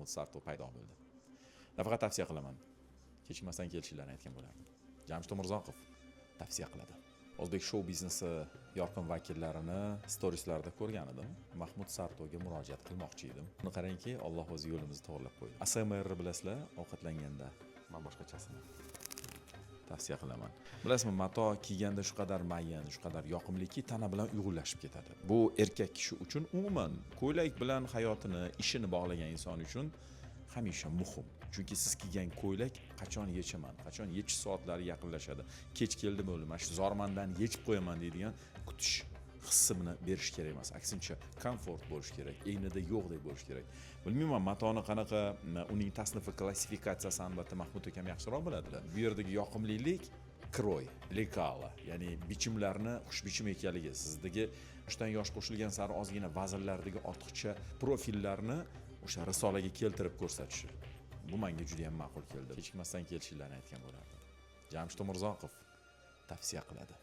Mahmud Sarto paydo bo'ldi. Nafaqat tavsiya qilaman, kechikmasdan kelishingizni aytgan bo'lardim. Jamshid Umurzoqov tavsiya qiladi. O'zbek shou biznesi yorqin vakillarini storieslarda ko'rgan edim. Mahmud Sartoga murojaat qilmoqchi edim. Buni qarangki, Alloh o'zi yo'limizni to'g'rilab qo'ydi. ASMR bilasizlar, ovqatlanganda man boshqachasini tavsiya qilaman. Bilasizmi, mato kiyganda shu qadar mayin, shu qadar yoqimliki, tana bilan uyg'unlashib ketadi. Bu erkak kishi uchun, umuman ko'ylak bilan hayotini, ishini bog'lagan inson uchun hamisha muhim. Chunki siz kiygan ko'ylak qachon yechaman, qachon yechish soatlari yaqinlashadi, kech keldi bo'ldi, mana shu zormandan yechib qo'yaman deydigan kutish hissini berish kerak emas. Aksincha, komfort bo'lishi kerak, egnida yo'qdek bo'lishi kerak. Bilmayman, matoni qanaqa, uning tasnifi, klassifikatsiyasi albatta Mahmud akam yaxshiroq biladilar. Bu yerdagi yoqimlilik крой, лекала, ya'ni bichimlarni xushbichim ekanligi, sizdagi yoshdan yosh qo'shilgan sari ozgina vaznlardagi ortiqcha profillarni o'sha risolaga keltirib ko'rsatishi. Bu menga juda ham ma'qul keldi. Kechikmasdan kelishingizni aytgan bo'lardim. Jamshid Umurzoqov tavsiya qiladi.